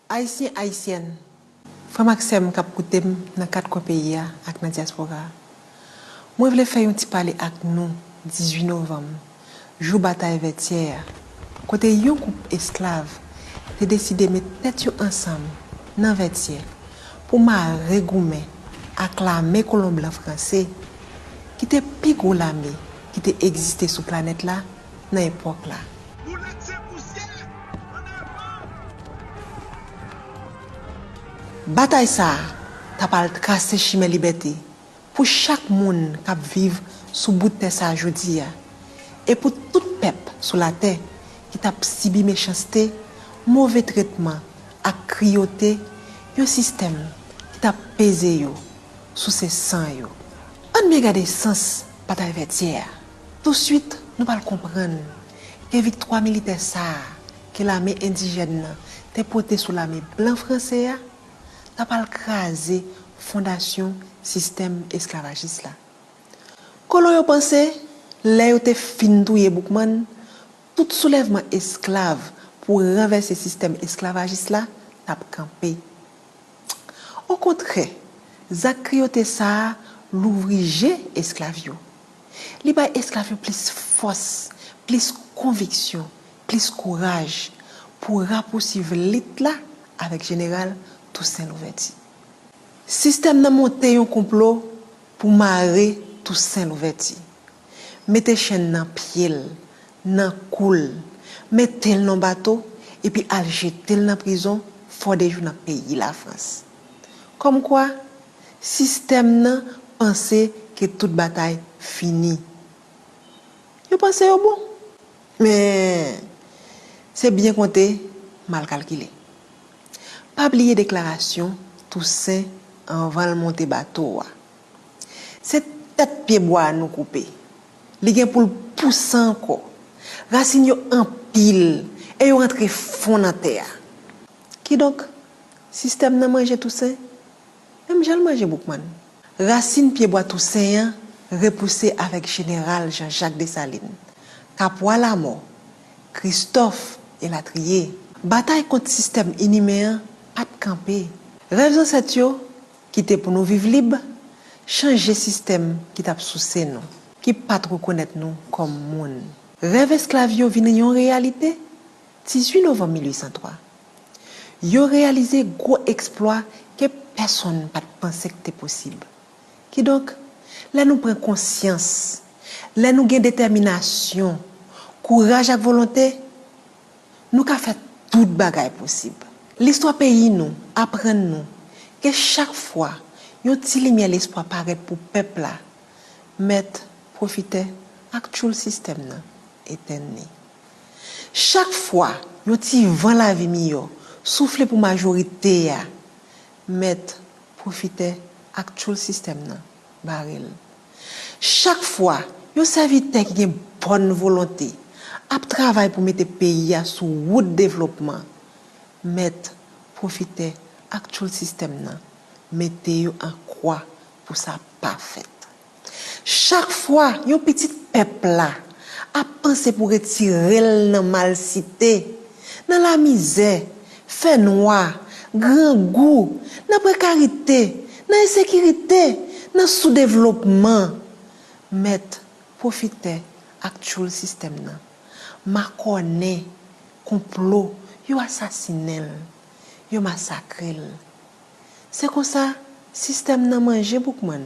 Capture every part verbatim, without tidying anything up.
Ayisyen, Ayisyèn, frè m ak sè m k ap koute m nan kat kwen peyi a ak nan dyaspora a, mwen vle fè yon ti pale ak nou dizuit novanm, jou batay Vètyè a, kote yon gwoup esklav te deside met tèt yo ansanm nan Vètyè pou mare goumen ak lame kolon blan franse, ki te pi gwo lame ki te egziste sou planèt la nan epòk la. Batay sa a t ap al trase chimen libète pou chak moun k ap viv sou bout tè sa a jodi a, e pou tout pèp sou latè ki t ap sibi mechanste, move tretman ak kriyote yon sistèm ki t ap peze yo, souse san yo. Ann byen gade sans batay Vètyè a. Touswit, nou pral konprann ke viktwa militè sa a ke lame endijèn nan te pote sou lame blan franse a, t ap al kraze fondasyon sistèm esklavajis la. Kolon yo panse, lè yo te fin touye Boukman, tout soulèvman esklav pou ranvèse sistèm esklavajis la t ap kanpe. Okontrè, zak kriyote sa a louvri je esklav yo. Li bay esklav yo plis fòs, plis konviksyon, plis kouraj pou rapousuiv lit la avèk Jeneral Tousen Louvèti. Sistèm nan monte yon konplo pou mare Tousen Louvèti, mete chenn nan pye l, nan kou l, mete l nan bato, epi al jete l nan prizon Fòdejou nan peyi Lafrans. Kòmkwa, sistèm nan panse ke tout batay fini. Yo panse yo bon. Men, se byen konte, mal kalkile. Pa bliye deklarasyon Tousen anvan l monte bato a. Se tèt pyebwa a nou koupe. Li gen pou l pouse ankò. Rasin yo anpil e yo rantre fon nan tè a. Kidonk, sistèm nan manje Tousen, menm jan l manje Boukman. Rasin pyebwa Tousen an repouse avèk Jeneral Jean-Jacques Dessalines, Kapwa Lamò, Kristòf, elatriye. Batay kont sistèm inimen an pa t kanpe. Rèv zansèt yo, ki te pou nou viv lib, chanje sistèm ki t ap souse nou, ki pa t rekonèt nou kòm moun. Rèv esklav yo vin yon reyalite dizuit novanm mil uit san twa. Yo reyalize gwo eksplwa ke pèsonn pa t panse k te posib. Kidonk, lè nou pran konsyans, lè nou gen detèminasyon, kouraj ak volonte, nou ka fè tout bagay posib. Listwa peyi nou aprann nou ke chak fwa yon ti limyè lespwa parèt pou pèp la, mèt, pwofitè ak tchoul sistèm nan etenn li. Chak fwa yon ti van lavi miyò soufle pou majorite a, mèt, pwofitè ak tchoul sistèm nan bare l. Chak fwa yon sèvitè ki gen bòn volonte ap travay pou mete peyi a sou wout devlopman, mèt, pwofitè ak tchoul sistèm nan mete yo an kwa pou sa pa fèt. Chak fwa yon pitit pèp la ap panse pou retire l nan malsite, nan lamizè, fènwa, grangou, nan prekarite, nan ensekirite, nan soudevlopman, mèt, pwofitè ak tchoul sistèm nan makònen, konplo, yo asasinen l, yo masakre l. Se konsa, sistèm nan manje Boukman.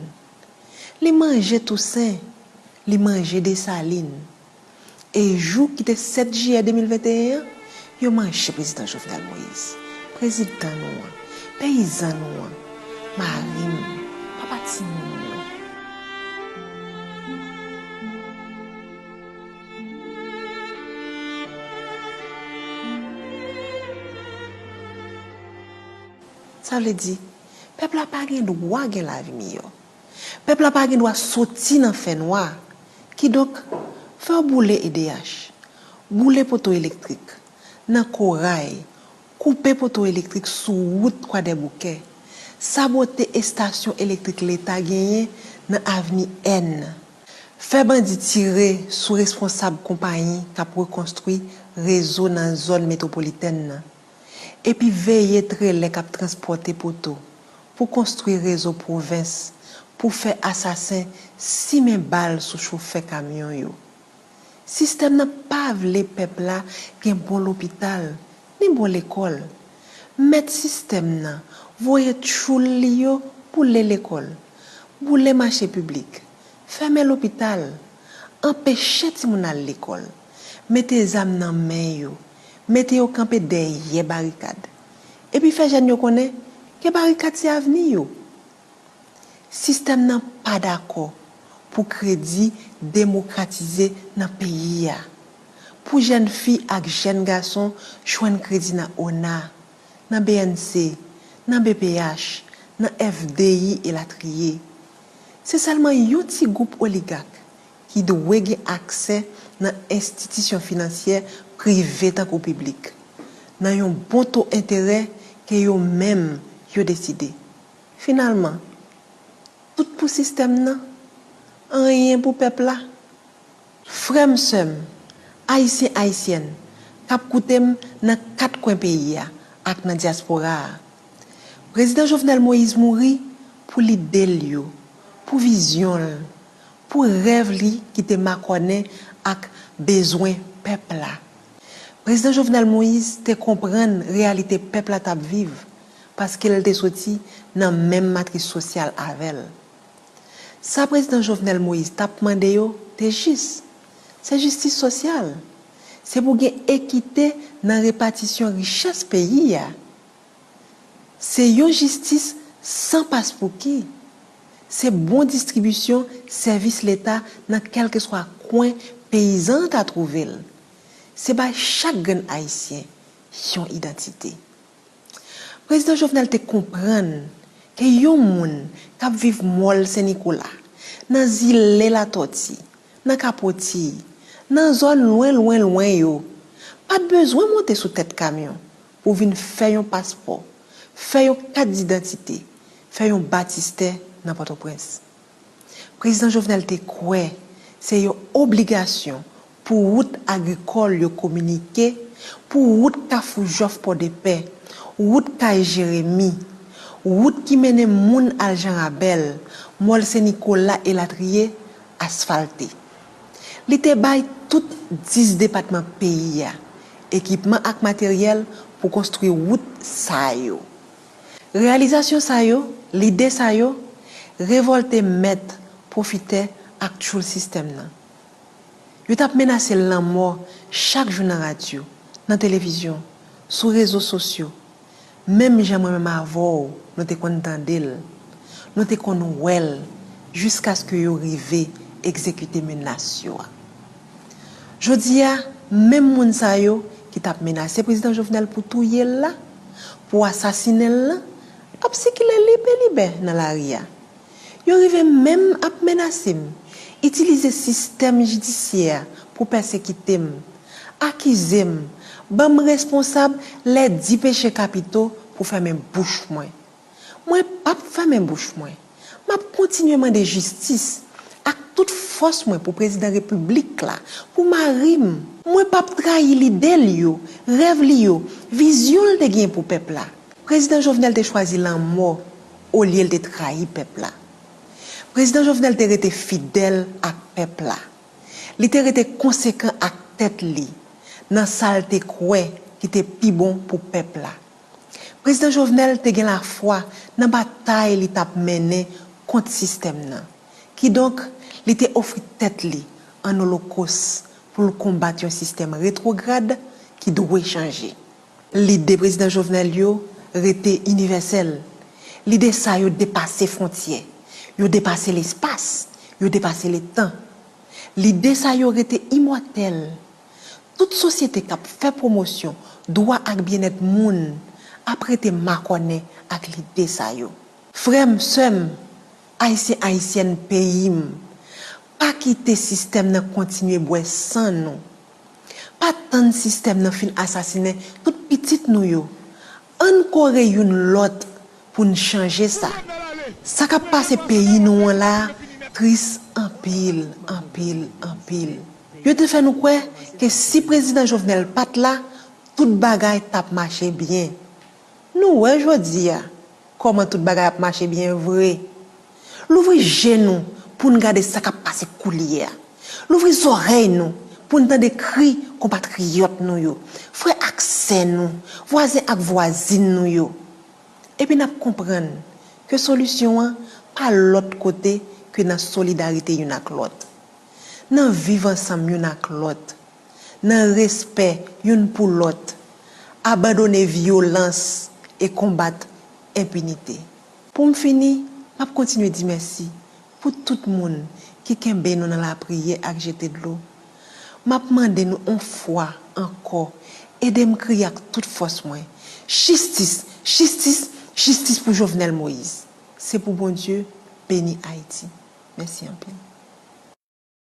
Li manje Tousen, li manje Desalin. E jou ki te sèt jiyè de mil venteyen an, yo manje prezidan Jovenel Moïse, prezidan nou an, peyizan nou an, mari m, papa timoun yo. Sa vle di, pèp la pa gen dwa gen lavi miyò. Pèp la pa gen dwa soti nan fènwa. Kidonk, fè yo boule E D H, boule poto elektrik nan Koray, koupe poto elektrik sou wout Kwadèboukè, sabote estasyon elektrik Leta genyen nan avni N, fè bandi tire sou responsab konpayi k ap rekonstwi rezo nan zòn metwopolitèn nan, Epi veye trelè k ap transpòte poto pou konstwi rezo pwovens pou fè asasen simen bal sou chofè kamyon yo. Sistèm nan pa vle pèp la gen bon lopital ni bon lekòl. Mèt sistèm nan voye tchoul li yo boule lekòl, boule mache piblik, fèmen lopital, anpeche timoun al lekòl, mete zam nan men yo, mete yo kanpe dèyè barikad, epi fè jèn yo konnen ke barikad se avni yo. Sistèm nan pa dakò pou kredi demokratize nan peyi a, pou jèn fi ak jèn gason jwenn kredi nan ona, nan B N C, nan B P H, nan F D I elatriye. Se sèlman yon ti gwoup oligak ki dwe gen aksè nan enstitisyon finansyè prive tankou piblik, nan yon bon to enterè ke yo menm yo deside. Finalman, tout pou sistèm nan, anyen pou pèp la. Frè m, sè m, Ayisyen, Ayisyèn, k ap koute m nan kat kwen peyi a ak nan dyaspora a, Prezidan Jovenel Moïse mouri pou lide l yo, pou vizyon l, pou rèv li ki te makònen ak bezwen pèp la. Prezidan Jovenel Moïse te konprann reyalite pèp la t ap viv, paske l te soti nan menm matris sosyal avè l. Sa Prezidan Jovenel Moïse t ap mande yo te jis. Se jistis sosyal. Se pou gen ekite nan repatisyon richès peyi a. Se yon jistis san paspouki. Se bon distribisyon sèvis Leta nan kèlkeswa kwen peyizan an ta twouve l. Se bay chak grenn Ayisyen yon idantite. Prezidan Jovenel te konprann ke yon moun k ap viv Mòl Sen Nikola, nan zile Latòti, nan Kapotiy, nan zòn lwen, lwen, lwen yo, pa t bezwen monte sou tèt kamyon pou vin fè yon paspò, fè yon kat didantite, fè yon batistè nan Pòtoprens. Prezidan Jovenel te kwè se yon obligasyon pou wout agrikòl yo kominike, pou wout Kafou Jòf Pòdepè, wout Kay Jeremi, wout ki mennen moun al Jan Rabèl, Mòl Sen Nikola elatriye, asfalte. Li te bay tout dis depatman peyi a ekipman ak materyèl pou konstwi wout sa yo. Reyalizasyon sa yo, lide sa yo, revòlte mèt, pwofitè ak tchoul sistèm nan. Yo t ap menase lanmò chak jou nan radyo, nan televizyon, sou rezo sosyo, menm jan mwen menm avè w nou te konn tande l, nou te konn wè l, jiskaske yo rive egzekite menas yo a. Jodi a, menm moun sa yo ki t ap menase Prezidan Jovenel pou touye l la, pou asasinen l lan, ap sikile libelibè nan lari a. Yo rive menm ap menase m, itilize sistèm jidisyè a pou pèsekite m, akize m, ban m responsab lè di peche kapito pou fèmen bouch mwen. Mwen p ap fèmen bouch mwen. M ap kontinye mande jistis ak tout fòs mwen pou Prezidan Repiblik la, pou mari m. Mwen p ap trayi lide l yo, rèv li yo, vizyon l te gen pou pèp la. Prezidan Jovenel te chwazi lanmò olye l te trayi pèp la. Prezidan Jovenel te rete fidèl ak pèp la. Li te rete konsekan ak tèt li nan sa l te kwè ki te pi bon pou pèp la. Prezidan Jovenel te gen lafwa nan batay li t ap mennen kont sistèm nan. Kidonk, li te ofri tèt li an olokòs pou l konbat yon sistèm retwograd ki dwe chanje. Lide Prezidan Jovenel yo rete inivèsèl. Lide sa yo depase fwontyè. Yo depase lespas. Yo depase letan. Lide sa yo rete imòtèl. Tout sosyete k ap fè pwomosyon dwa ak byennèt moun ap rete makònen ak lide sa yo. Frè m, sè m, Ayisyen, Ayisyèn peyi m, pa kite sistèm nan kontinye bwè san nou. Pa tann sistèm nan fin asasinen tout pitit nou yo. Ann kore youn lòt pou n chanje sa. Sa k ap pase peyi nou an la a tris anpil, anpil, anpil. Yo te fè nou kwè ke si Prezidan Jovenel pa t la, tout bagay t ap mache byen. Nou wè jodi a kòman tout bagay ap mache byen vre. Louvri je nou pou n gade sa k ap pase koulye a. Louvri zòrèy nou pou n tande kri konpatriyòt nou yo, frè ak sè nou, vwazen ak vwazin nou yo. Epi n ap konprann ke solisyon an pa lòt kote ke nan solidarite youn ak lòt, nan viv ansanm youn ak lòt, nan respè youn pou lòt, abandone vyolans e konbat enpinite. Pou m fini, m ap kontinye di mèsi pou tout moun ki kenbe nou nan lapriyè ak jete dlo. M ap mande nou on fwa ankò, ede m kriye ak tout fòs mwen, jistis, jistis, jistis pou Jovenel Moïse. Se pou Bondye beni Ayiti. Mèsi anpil.